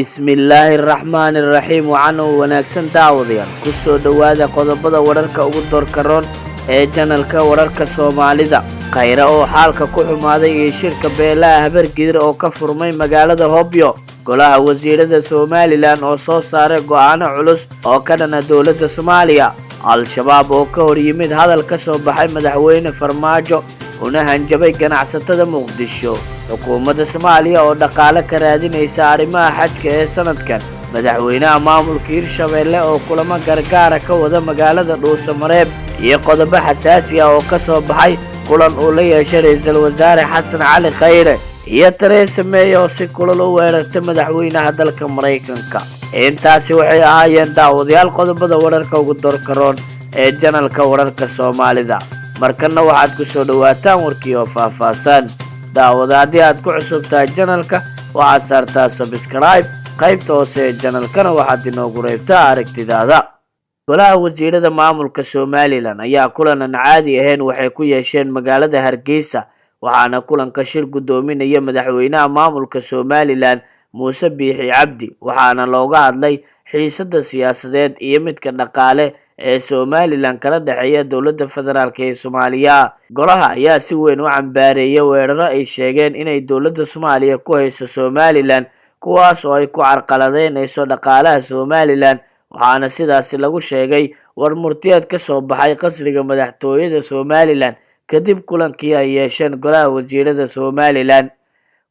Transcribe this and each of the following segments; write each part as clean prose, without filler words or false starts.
Bismillaahi raxmaani raxiim. Wacan oo wanaagsan, daawadayaal. Ku soo dhowaada qodobada wararka ugu doorka roon ee channelka Wararka Soomaalida. Khayre oo xaalka ku xumaaday iyo shirka beelaha Habargidir oo ka furmay magaalada Hobyo. Golaha wasiirada Somaliland oo soo saaray go'aano culus oo ka dhana dowladda Soomaaliya. Al-Shabaab oo ka hor yimid hadal ka soo baxay Madaxweyne Farmaajo, una hanjabay ganacsatada Muqdisho. Xukuumadda Soomaaliya oo dhaqaale ka raadinaysa arrimaha xajka ee sanadkan. Madaxweynaha maamulka Hirshabeelle oo kulamo gargaara ka wada magaalada Dhuusamareeb, iyo qodobo xasaasi ah oo ka soo baxay kulan uu la yeeshay Ra-iisul Wasaare Xasan Cali Khayre, iyo Theresa May oo si kulal u weerartay madaxweynaha dalka Maraykanka. Intaasi waxay ahaayeen, daawadayaal, qodobada wararka ugu doorka roon ee channelka Wararka Soomaalida. Markanna waxaad ku soo dhowaataan warkii oo faahfaahsan. Daawada, haddii aad ku cusub tahay channelka, waxaad saartaa subscribe. Qaybta hoose ee channelkana waxaad inoogu reebtaa aragtidaada. Golaha wasiirada maamulka Somaliland ayaa kulan aan caadi ahayn waxay ku yeesheen magaalada Hargeysa, waxaana kulanka shir guddoominaya madaxweynaha maamulka Somaliland, Muuse Biixi Cabdi, waxaana looga hadlay xiisada siyaasadeed iyo midka dhaqaale ee Somaliland kala dhexeeya dowladda federaalka ee Soomaaliya. Golaha ayaa si weyn u cambaareeyay weeraro ay sheegeen inay dowladda Soomaaliya ku hayso Somaliland, kuwaas oo ay ku carqaladeynayso dhaqaalaha Somaliland, waxaana sidaasi lagu sheegay war murtiyeed ka soo baxay qasriga madaxtooyada Somaliland kadib kulankii ay yeesheen golaha wasiirada Somaliland.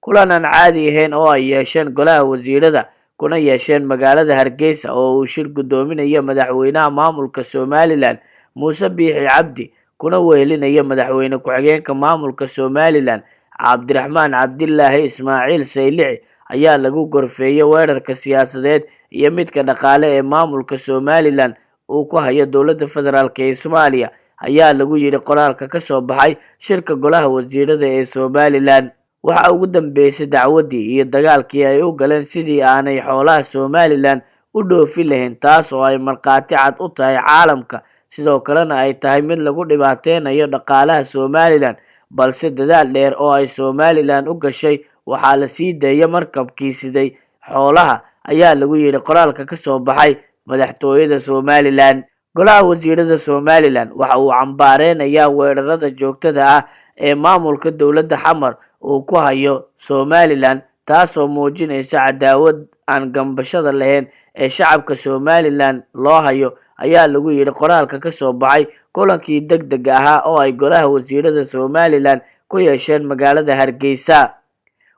Kulan aan caadi ahayn oo ay yeesheen golaha wasiirada, kuna yeesheen magaalada Hargeysa, oo uu shir guddoominayo madaxweynaha maamulka Somaliland, Muuse Biixi Cabdi, kuna wehelinaya madaxweyne ku-xigeenka maamulka Somaliland, Cabdiraxmaan Cabdilaahi Ismaaciil Saylici, ayaa lagu gorfeeyey weerarka siyaasadeed iyo midka dhaqaale ee maamulka Somaliland uu ku hayo dowladda federaalka ee Soomaaliya, ayaa lagu yidhi qoraalka ka soo baxay shirka golaha wasiirada ee Somaliland. Waxa ugu dambeysay dacwaddii iyo dagaalkii ay u galeen sidii aanay xoolaha Somaliland u dhoofi lahayn, taas oo ay markhaati cad u tahay caalamka, sidoo kalena ay tahay mid lagu dhibaateynayo dhaqaalaha Somaliland. Balse dadaal dheer oo ay Somaliland u gashay, waxaa la sii daeyay markabkii siday xoolaha, ayaa lagu yidhi qoraalka ka soo baxay madaxtooyada Somaliland. Golaha wasiirada Somaliland waxa uu cambaareynayaa weerarada joogtada ah ee maamulka dowladda Xamar uu ku hayo Somaliland, taasoo muujinaysa cadaawad aan gambashada lahayn ee shacabka Somaliland loo hayo, ayaa lagu yidhi qoraalka ka soo baxay kulankii deg dega ahaa oo ay golaha wasiirada Somaliland ku yeesheen magaalada Hargeysa.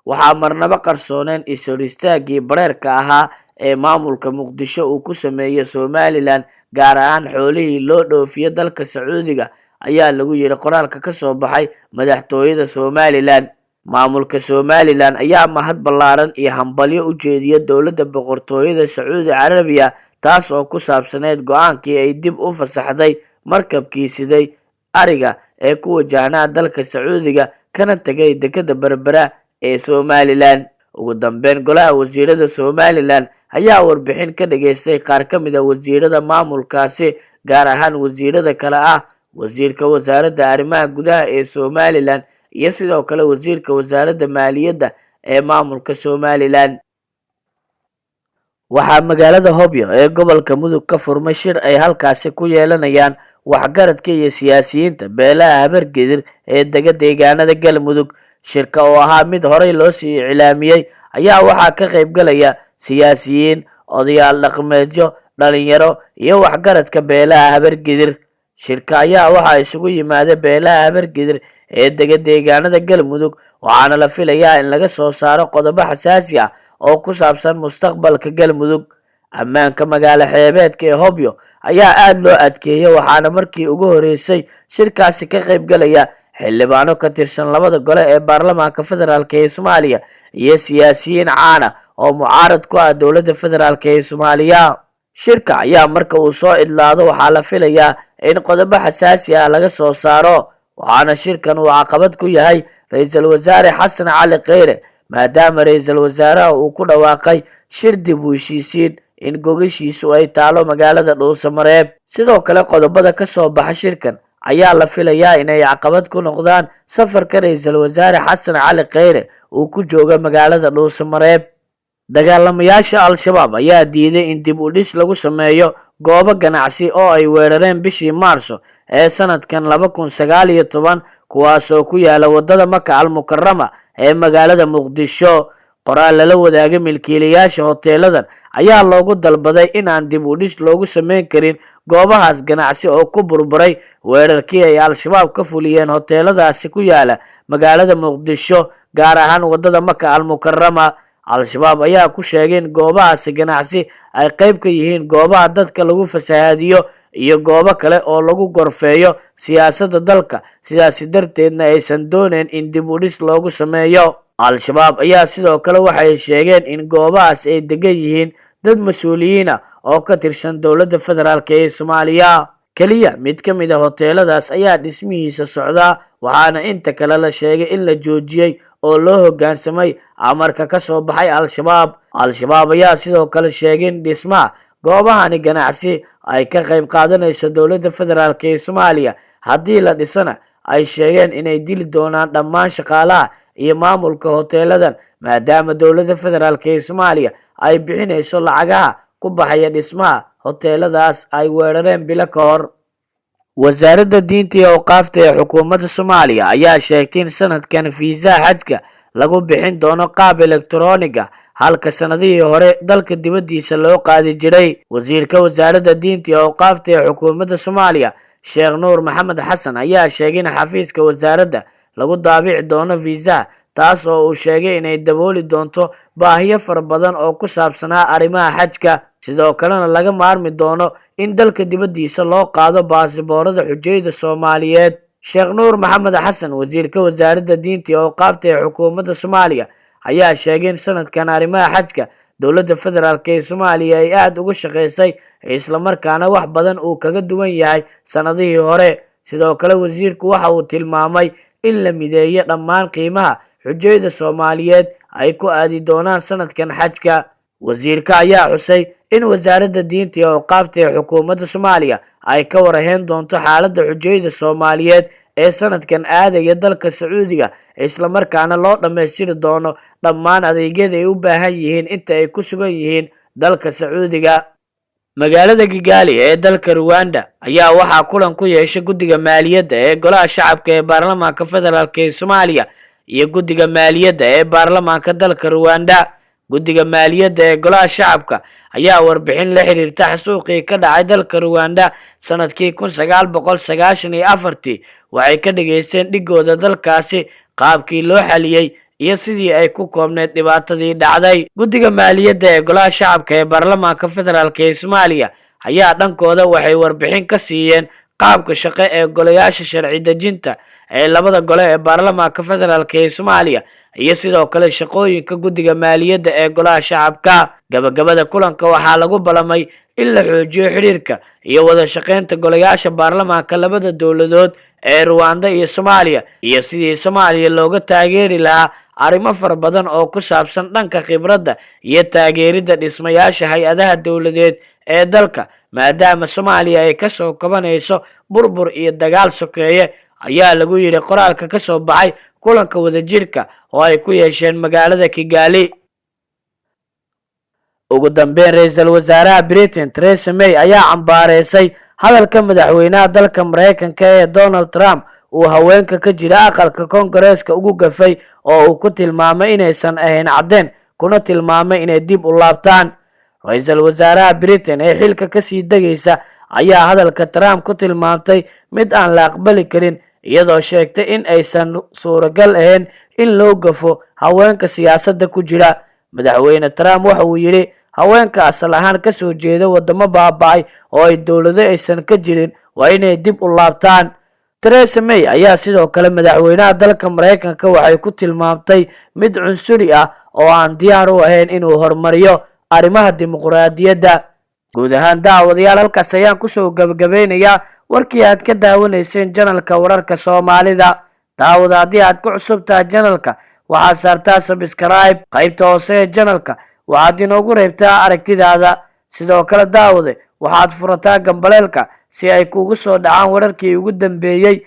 Waxaa marnabo qarsooneen is-hor istaagii bareerka ahaa ee maamulka Muqdisho uu ku sameeyey Somaliland, gaar ahaan xoolihii loo dhoofiyo dalka Sacuudiga, ayaa lagu yidhi qoraalka ka soo baxay madaxtooyada Somaliland. Maamulka Somaliland ayaa mahad ballaaran iyo hambalyo u jeediya dowladda Boqortooyada Sacuudi Carabiya, taas oo ku saabsaneyd go'aankii ay dib u fasaxday markabkii siday ariga ee ku wajahnaa dalka Sacuudiga, kana tegay dekeda Berbera ee Somaliland. Ugu dambeyn, golaha wasiirada Somaliland ayaa warbixin ka dhageystay qaar ka mid ah wasiirada maamulkaasi, gaar ahaan wasiirada kale ah wasiirka wasaaradda arrimaha gudaha ee Somaliland iyo sidoo kale wasiirka wasaaradda maaliyadda ee maamulka Somaliland. Waxaa magaalada Hobyo ee gobolka Mudug ka furmay shir ay halkaasi ku yeelanayaan waxgaradka iyo siyaasiyiinta beelaha Habargedir ee dega deegaanada Galmudug. Shirka oo ahaa mid horey loo sii iclaamiyey ayaa waxaa ka qaybgalaya siyaasiyiin, odayaal dhaqameedyo, dhalinyaro iyo waxgaradka beelaha Habargedir. Shirka ayaa waxaa isugu yimaada beelaha Habargedir ee dega deegaanada Galmudug, waxaana la filayaa in laga soo saaro qodobo xasaasi ah oo ku saabsan mustaqbalka Galmudug. Ammaanka magaalo xeebeedka ee Hobyo ayaa aada loo adkeeyey, waxaana markii ugu horeysay shirkaasi ka qaybgalaya xildhibaano ka tirsan labada gole ee baarlamaanka federaalka ee Soomaaliya iyo siyaasiyiin caana oo mucaarad ku ah dowladda federaalka ee Soomaaliya. Shirka ayaa marka uu soo idlaado waxaa la filayaa in qodobo xasaasi ah laga soo saaro, waxaana shirkan uu caqabad ku yahay Ra-iisul Wasaare Xasan Cali Kheyre, maadaama ra-iisul wasaaraha uu ku dhawaaqay shir dib u heshiisiin in gogashiisu ay taalo magaalada Dhuusamareeb. Sidoo kale, qodobada ka soo baxa shirkan ayaa la filayaa inay caqabad ku noqdaan safarka Ra-iisul Wasaare Xasan Cali Kheyre uu ku joogo magaalada Dhuusamareeb. Dagaalamayaasha Al-Shabaab ayaa diiday in dib u dhis lagu sameeyo goobo ganacsi oo ay weerareen bishii Maarso ee sanadkan 2019, kuwaasoo ku yaala waddada Maka Al Mukarama ee magaalada Muqdisho. Qoraal lala wadaagay milkiilayaasha hoteeladan ayaa loogu dalbaday in aan dib u dhis loogu sameyn karin goobahaas ganacsi oo ku burburay weerarkii ay Al-Shabaab ka fuliyeen hoteeladaasi ku yaala magaalada Muqdisho, gaar ahaan waddada Maka Al Mukarama. Al-Shabaab ayaa ku sheegay in goobahaasi ganacsi ay qayb ka yihiin goobaha dadka lagu fasahaadiyo iyo goobo kale oo lagu gorfeeyo siyaasadda dalka, sidaasi darteedna aysan dooneyn in dib u dhis loogu sameeyo. Al-Shabaab ayaa sidoo kale waxay sheegeen in goobahaas ay degan yihiin dad mas-uuliyiin ah oo ka tirsan dowladda federaalka ee Soomaaliya. Keliya mid ka mid ah hoteeladaas ayaa dhismihiisa socdaa, waxaana inta kale la sheegay in la joojiyey oo loo hoggaansamay amarka ka soo baxay Al-Shabaab. Al-Shabaab ayaa sidoo kale sheegay in dhismaha goobahani ganacsi ay ka qayb qaadanayso dowladda federaalka ee Soomaaliya. Haddii la dhisana, ay sheegeen inay dili doonaan dhammaan shaqaalaha iyo maamulka hoteeladan, maadaama dowladda federaalka ee Soomaaliya ay bixinayso lacagaha ku baxaya dhismaha hoteeladaas ay weerareen bilo ka hor. Wasaaradda Diinta iyo Awqaafta ee xukuumadda Soomaaliya ayaa sheegtay in sanadkan fiisaha xajka lagu bixin doono qaab elektroniga, halka sanadihii hore dalka dibaddiisa loo qaadi jiray. Wasiirka Wasaaradda Diinta iyo Awqaafta ee xukuumadda Soomaaliya, Sheekh Nuur Maxamed Xasan, ayaa sheegay in xafiiska wasaaradda lagu daabici doono fiisaha, taas oo uu sheegay inay dabooli doonto baahiyo fara badan oo ku saabsanaa arrimaha xajka, sidoo kalena laga maarmi doono in dalka dibaddiisa loo qaado baasiboorada xujayda Soomaaliyeed. Sheekh Nuur Maxamed Xasan, wasiirka Wasaaradda Diinta iyo Awqaafta ee xukuumadda Soomaaliya, ayaa sheegay in sanadkan arrimaha xajka dowladda federaalka ee Soomaaliya ay aada uga shaqaysay, islamarkaana wax badan uu kaga duwan yahay sanadihii hore. Sidoo kale wasiirku waxa uu tilmaamay in la mideeyo dhammaan qiimaha xujayda Soomaaliyeed ay ku aadi doonaan sanadkan xajka. Wasiirka ayaa xusay in Wasaaradda Diinta iyo Awqaafta ee xukuumadda Soomaaliya ay ka waraheyn doonto xaaladda xujayda Soomaaliyeed ee sanadkan aadaya dalka Sacuudiga, islamarkaana loo dhammaystiri doono dhammaan adeegyada ay u baahan yihiin inta ay ku sugan yihiin dalka Sacuudiga. Magaalada Kigali ee dalka Ruwanda ayaa waxaa kulan ku yeeshay guddiga maaliyadda ee Golaha Shacabka ee Baarlamaanka Federaalka ee Soomaaliya iyo guddiga maaliyadda ee baarlamaanka dalka Ruwanda. Guddiga maaliyadda ee Golaha Shacabka ayaa warbixin la xiriirta xasuuqii ka dhacay dalka Ruwanda sanadkii 1994 waxay ka dhageysteen dhigooda dalkaasi qaabkii loo xaliyey iyo sidii ay ku koobneyd dhibaatadii dhacday. Guddiga maaliyadda ee Golaha Shacabka ee Baarlamaanka Federaalka ee Soomaaliya ayaa dhankooda waxay warbixin ka siiyeen qaabka shaqo ee golayaasha sharci dejinta ee labada gole ee Baarlamaanka Federaalka ee Soomaaliya iyo sidoo kale shaqooyinka guddiga maaliyadda ee Golaha Shacabka. Gabagabada kulanka waxaa lagu balamay in la xoojiyo xidhiirka iyo wada shaqeynta golayaasha baarlamaanka labada dowladood ee Ruwanda iyo Soomaaliya, iyo sidii Soomaaliya looga taageeri lahaa arrimo fara badan oo ku saabsan dhanka khibradda iyo taageeridda dhismayaasha hay-adaha dowladeed ee dalka, maadaama Soomaaliya ay kasoo kabanayso burbur iyo dagaal sokeeye, ayaa lagu yidhi qoraalka ka soo baxay kulanka wadajirka oo ay ku yeesheen magaalada Kigali. Ugu dambeyn, ra-iisul wasaaraha Britain Theresa May ayaa cambaareysay hadalka madaxweynaha dalka Mareykanka ee Donald Trump uu haweenka ka jira aqalka Koongareeska ugu gafay, oo uu ku tilmaamay inaysan ahayn caddeen, kuna tilmaamay inay dib u laabtaan. Ra-iisul wasaaraha Britain ee xilka kasii degaysa ayaa hadalka Trump ku tilmaamtay mid aan la aqbali karin, iyadoo sheegtay in aysan suuragal ahayn in loo gafo haweenka siyaasadda ku jira. Madaxweyne Trump waxa uu yidhi haweenka asal ahaan kasoo jeeda wadamo baaba-ay oo ay dowlado aysan ka jirin waa inay dib u laabtaan. Theresa May ayaa sidoo kale madaxweynaha dalka Mareykanka waxay ku tilmaamtay mid cunsuri ah oo aan diyaar u ahayn inuu horumariyo arrimaha dimuqraadiyadda. Guud ahaan, daawadayaal, halkaas ayaan kusoo gabagabeynayaa warkii aad ka daawanayseen channelka Wararka Soomaalida. Daawada, haddii aad ku cusub tahay channelka, waxaad saartaa subscribe. Qaybta hoose ee channelka waxaad inoogu reebtaa aragtidaada. Sidoo kale, daawade, waxaad furataa gambaleelka si ay kugu soo dhacaan wararkii ugu dambeeyey.